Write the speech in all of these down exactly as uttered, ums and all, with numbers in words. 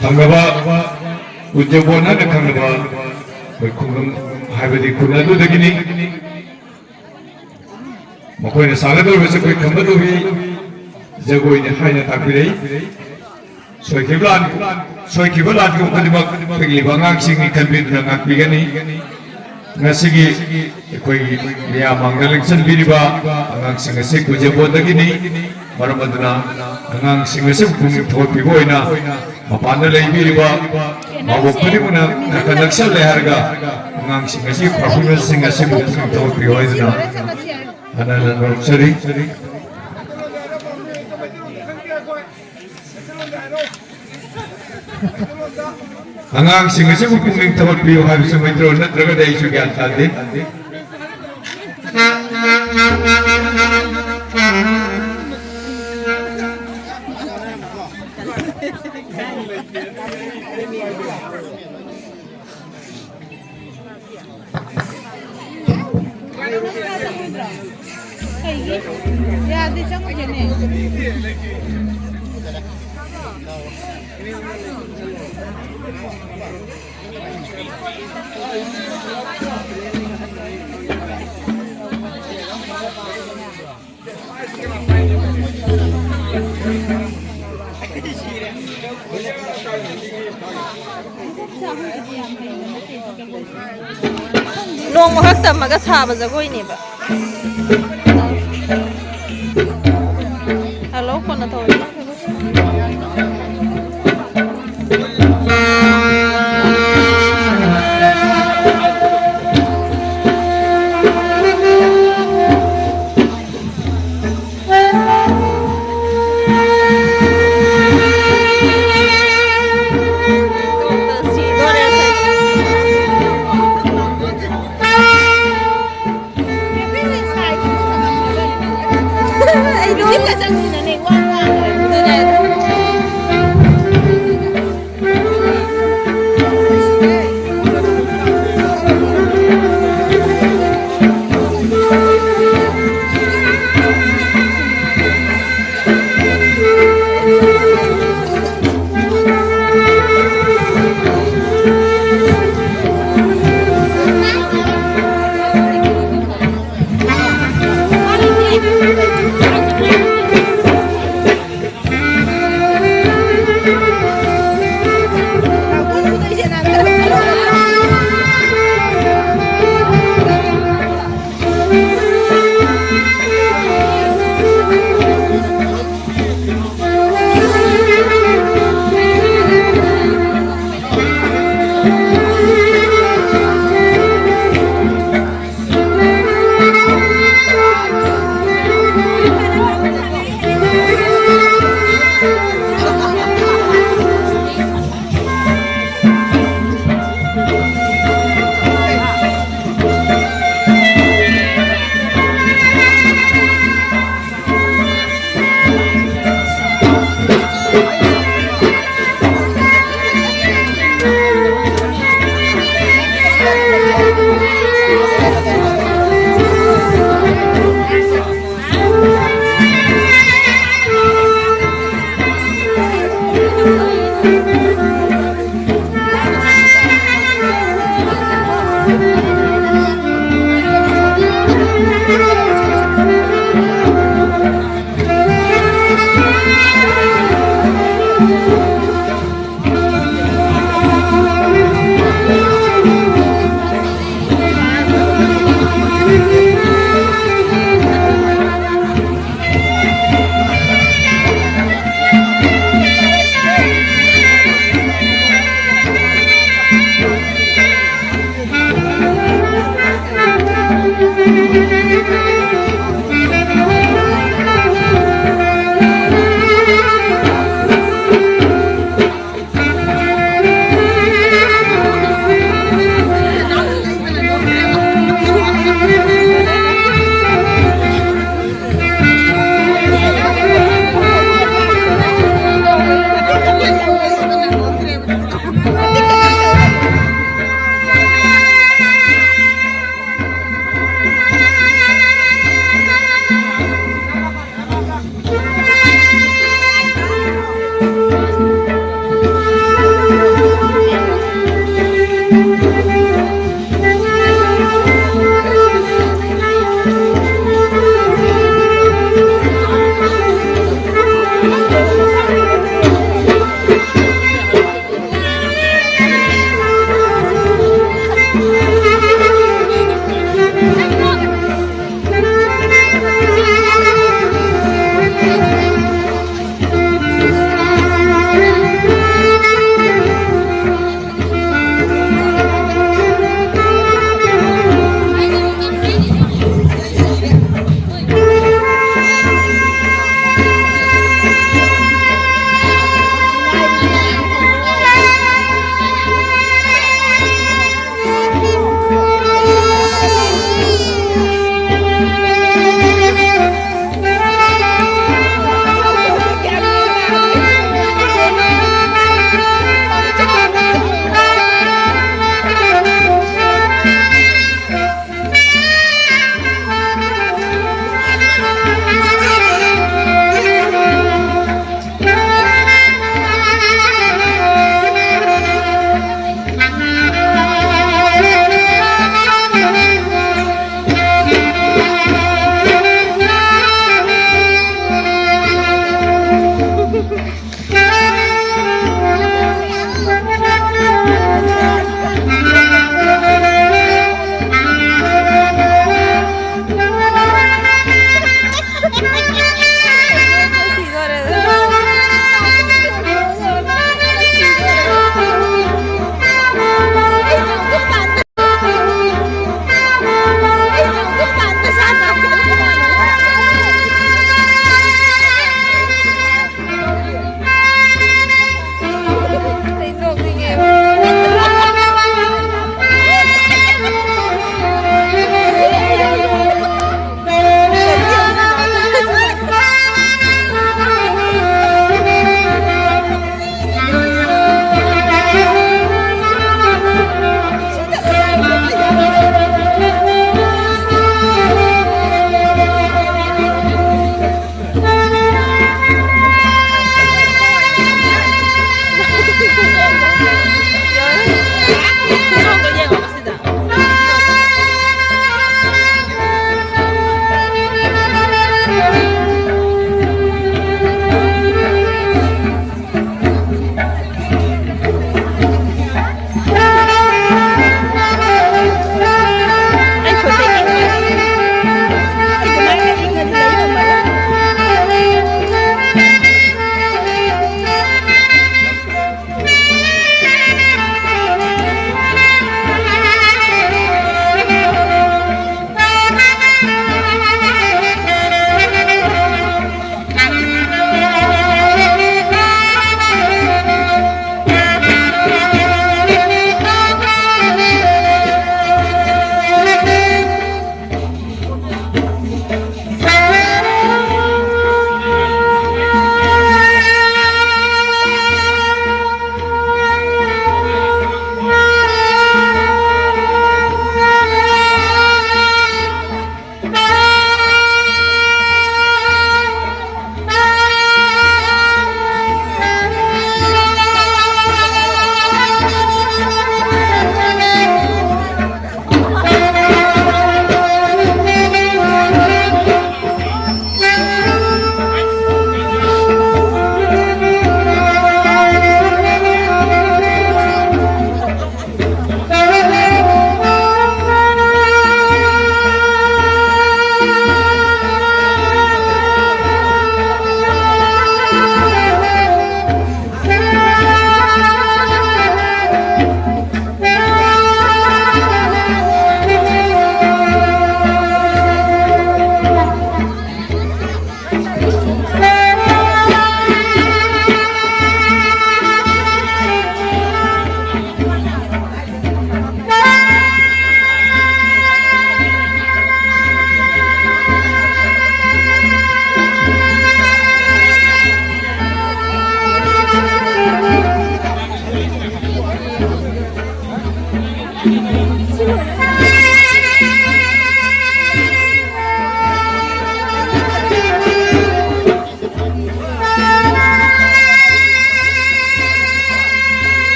ꯊꯪꯅꯕ ꯀꯨꯟꯖꯕꯣꯟ ꯍꯥꯏꯅ ꯈꯪꯅꯕ ꯑꯩꯈꯣꯏ ꯈꯨꯡꯒꯪ, ꯍꯥꯏꯕꯗꯤ ꯈꯨꯟ ꯑꯗꯨꯗꯒꯤꯅꯤ꯫ ꯃꯈꯣꯏꯅ ꯁꯥꯒꯗꯧꯔꯤꯕꯁꯤ ꯑꯩꯈꯣꯏ ꯈꯝꯕ ꯂꯨꯍꯤ ꯖꯒꯣꯏꯅꯤ ꯍꯥꯏꯅ ꯇꯥꯛꯄꯤꯔꯛꯏ꯫ ꯁꯣꯏꯈꯤꯕ ꯂꯥꯟ-, ꯁꯣꯏꯈꯤꯕ ꯂꯥꯟꯈꯤꯕ ꯈꯨꯗꯤꯡꯃꯛ ꯄꯤꯛꯂꯤꯕ ꯑꯉꯥꯡꯁꯤꯡꯅꯤ ꯈꯟꯕꯤꯗꯨꯅ ꯉꯥꯛꯄꯤꯒꯅꯤ꯫ ꯉꯁꯤꯒꯤ ꯑꯩꯈꯣꯏꯒꯤ ꯃꯤꯌꯥꯝ ꯃꯥꯡꯗ ꯂꯦꯡꯁꯤꯟꯕꯤꯔꯤꯕ ꯑꯉꯥꯡꯁꯤꯡ ꯑꯁꯤ ꯀꯨꯟꯖꯕꯣꯟꯗꯒꯤꯅꯤ꯫ ꯃꯔꯝ ꯑꯗꯨꯅ ꯑꯉꯥꯡꯁꯤꯡ ꯑꯁꯤꯕꯨ ꯄꯨꯛꯅꯤꯡ ꯊꯧꯒꯠꯄꯤꯕ ꯑꯣꯏꯅ ꯃꯄꯥꯟꯗ ꯂꯩꯕꯤꯔꯤꯕ ꯃꯥꯕꯣꯛ ꯈꯨꯗꯤꯡꯃꯛꯅ ꯅꯥꯀꯟ ꯅꯛꯁꯜꯂꯦ ꯍꯥꯏꯔꯒ ꯑꯉꯥꯡꯁꯤꯡ ꯑꯁꯤꯒꯤ ꯄꯔꯐꯣꯔꯃꯦꯟꯁꯁꯤꯡ ꯑꯁꯤꯕꯨ ꯄꯨꯛꯅꯤꯡ ꯊꯧꯒꯠꯄꯤꯌꯨ ꯍꯥꯏꯗꯨꯅ ꯍꯟꯅ ꯍꯟꯅ ꯅꯣꯛꯆꯔꯤ꯫ ꯑꯉꯥꯡꯁꯤꯡ ꯑꯁꯤꯕꯨ ꯄꯨꯛꯅꯤꯡ ꯊꯧꯒꯠꯄꯤꯌꯨ ꯍꯥꯏꯕꯁꯤ ꯃꯩꯇ꯭ꯔꯣꯟ ꯅꯠꯇ꯭ꯔꯒꯗꯤ ꯑꯩꯁꯨ ꯒ꯭ꯌꯥꯟ ꯇꯥꯗꯦ꯫ ꯀꯩꯒꯤ? ꯌꯥꯗꯦ, ꯆꯪꯉꯨꯁꯦꯅꯦ꯫ ꯅꯣꯡꯃ ꯈꯛ ꯇꯝꯃꯒ ꯁꯥꯕ ꯖꯒꯣꯏꯅꯦꯕ꯫ ꯍꯜꯂꯣ, ꯀꯣꯟꯅ ꯇꯧꯔꯒꯦ꯫ ꯑꯩꯗꯤ ꯆꯠꯁꯤꯟꯅꯅꯦ ꯋꯥ ꯉꯥꯡꯉꯦ꯫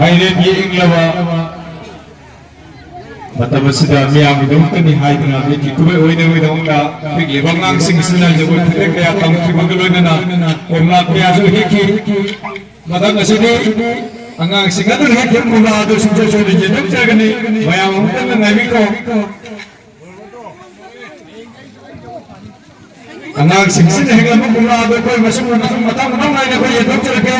ꯂꯥꯏꯔꯦꯟ ꯌꯦꯛꯂꯕ ꯃꯇꯝ ꯑꯁꯤꯗ ꯃꯤꯌꯥꯝꯒꯤꯗꯃꯛꯇꯅꯤ ꯍꯥꯏꯗꯨꯅ ꯃꯤꯠꯀꯤ ꯈꯨꯕꯩ ꯑꯣꯏꯅꯕꯒꯤꯗꯃꯛꯇ ꯄꯤꯛꯂꯤꯕ ꯑꯉꯥꯡꯁꯤꯡ ꯑꯁꯤꯅ ꯖꯒꯣꯏ ꯐꯤꯗꯦꯛ ꯀꯌꯥ ꯇꯝꯈꯤꯕꯒ ꯂꯣꯏꯅꯅ ꯀꯣꯝꯂꯥ ꯀꯌꯥꯁꯨ ꯍꯦꯛꯈꯤ꯫ ꯃꯊꯪ ꯑꯁꯤꯗꯤ ꯑꯉꯥꯡꯁꯤꯡ ꯑꯗꯨꯅ ꯍꯦꯛꯈꯤꯕ ꯀꯣꯝꯂꯥ ꯑꯗꯨ ꯁꯨꯡꯁꯣꯏ ꯁꯣꯏꯗꯅ ꯌꯦꯟꯊꯣꯛꯆꯔꯒꯅꯤ꯫ ꯃꯌꯥꯝ ꯑꯃꯨꯛꯇꯪꯒ ꯉꯥꯏꯕꯤꯈꯣ꯫ ꯑꯉꯥꯡꯁꯤꯡꯁꯤꯅ ꯍꯦꯛꯂꯝꯕ ꯀꯣꯝꯂꯥ ꯑꯗꯨ ꯑꯩꯈꯣꯏ ꯃꯁꯤꯡ ꯃꯊꯪ ꯃꯊꯪ ꯃꯊꯪ ꯅꯥꯏꯅ ꯑꯩꯈꯣꯏ ꯌꯦꯟꯊꯣꯛꯆꯔꯛꯀꯦ꯫